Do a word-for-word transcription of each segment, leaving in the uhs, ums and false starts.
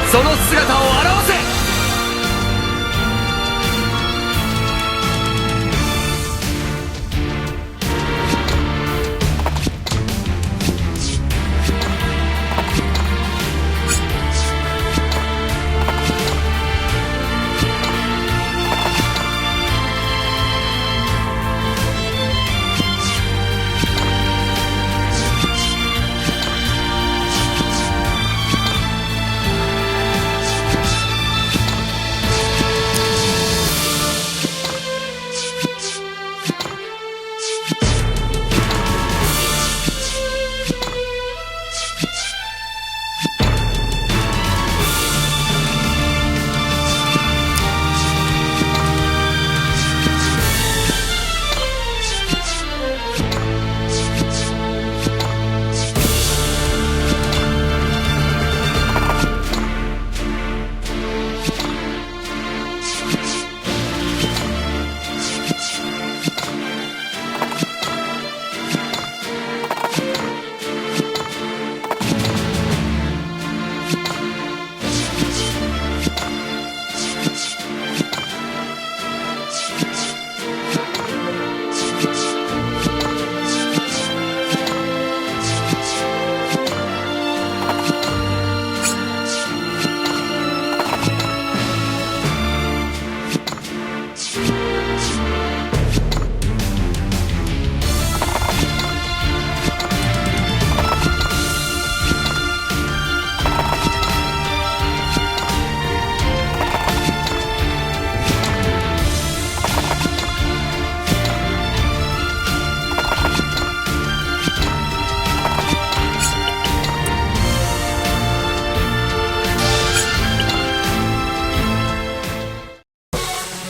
その姿を現せ。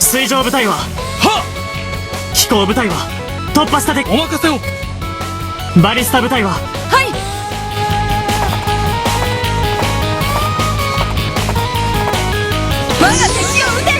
水上部隊は、はっ！機甲部隊は、突破した敵、お任せを。バリスタ部隊は、はい。我が敵を討て。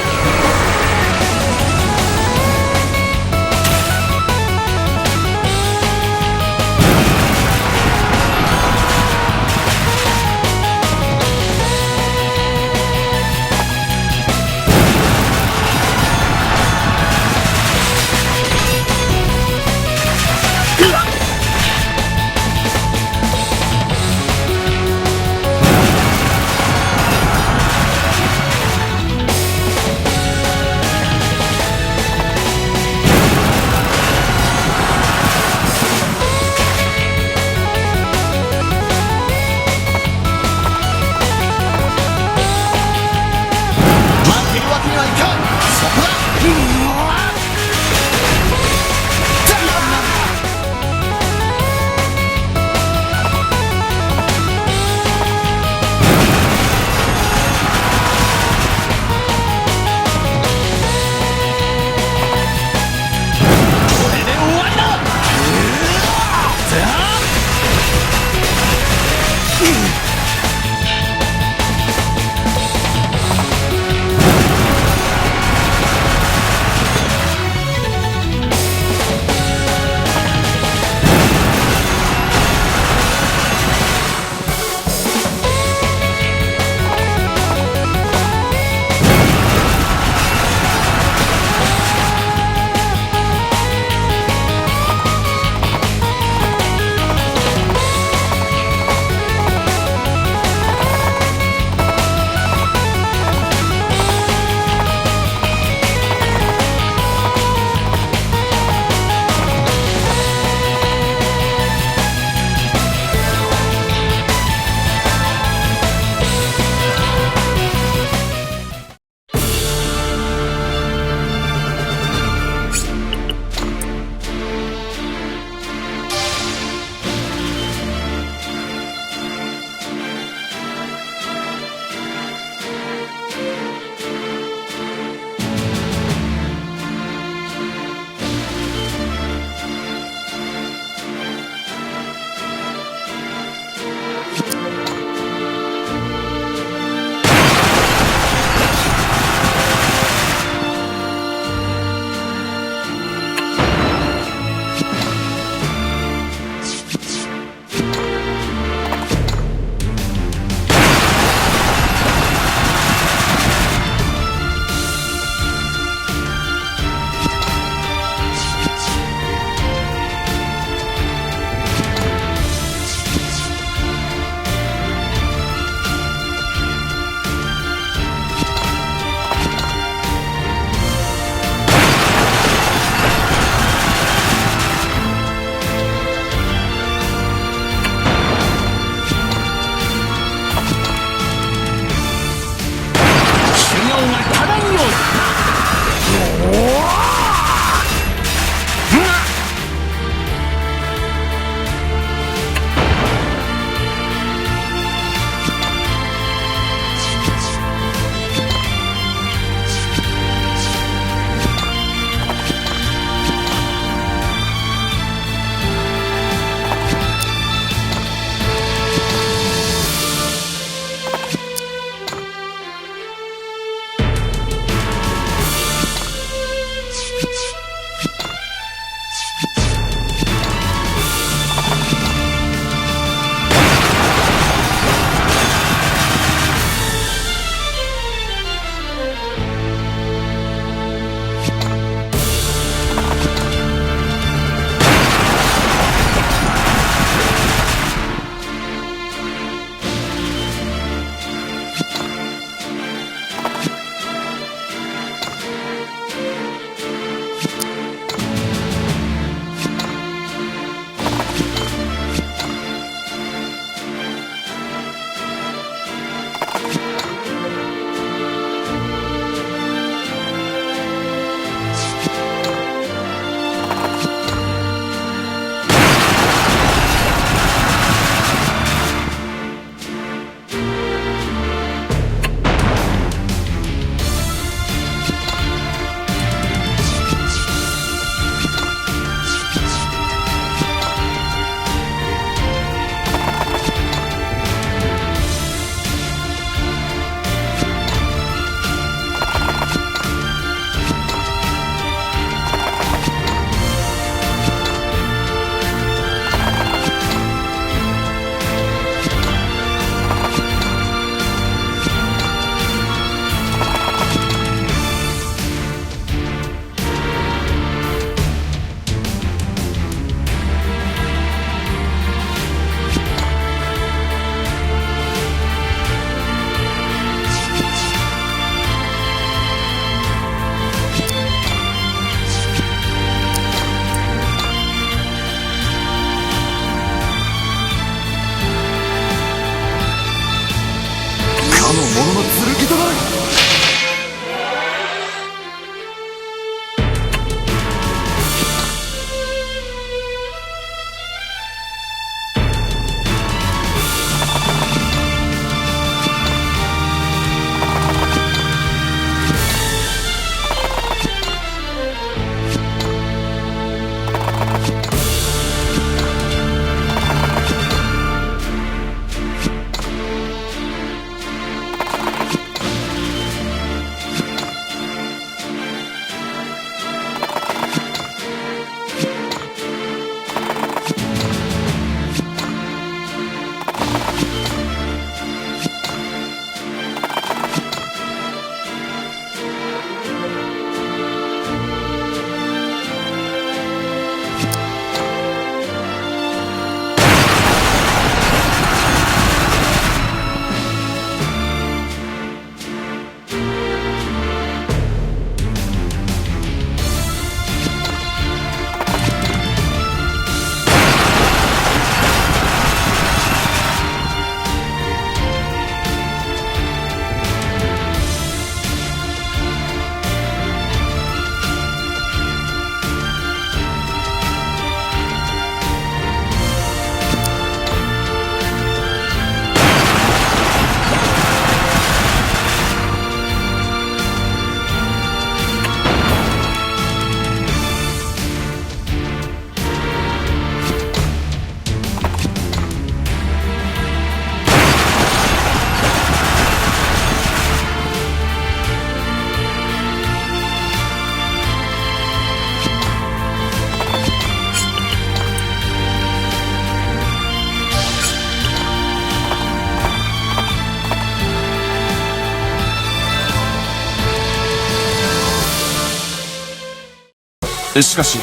しかし、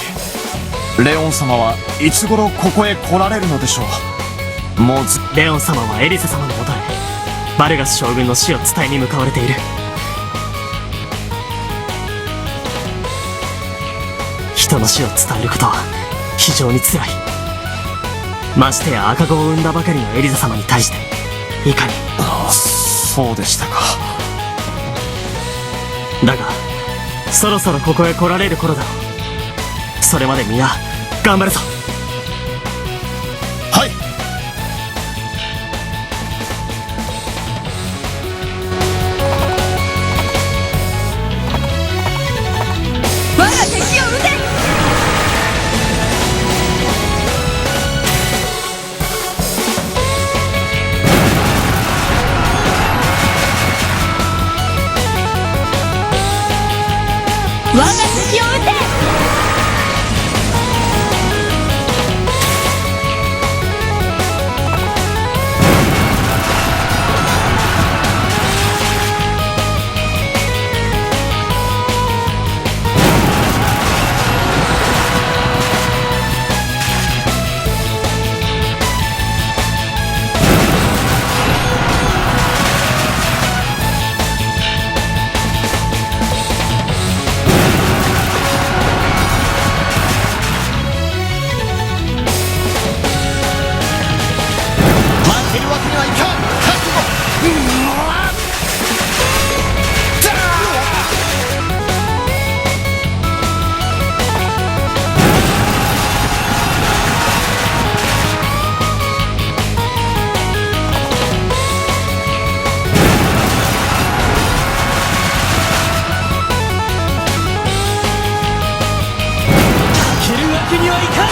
レオン様はいつ頃ここへ来られるのでしょう。もうず、レオン様はエリサ様のもとへ、バルガス将軍の死を伝えに向かわれている。人の死を伝えることは非常につらい。ましてや赤子を産んだばかりのエリサ様に対して、いかに。ああ、そうでしたか。だが、そろそろここへ来られる頃だろう。それまで皆、頑張るぞ。はい。我が敵を討て。我が敵を討て。負けるわけにはいかん。覚悟。うわっ。負けるわけにはいかん。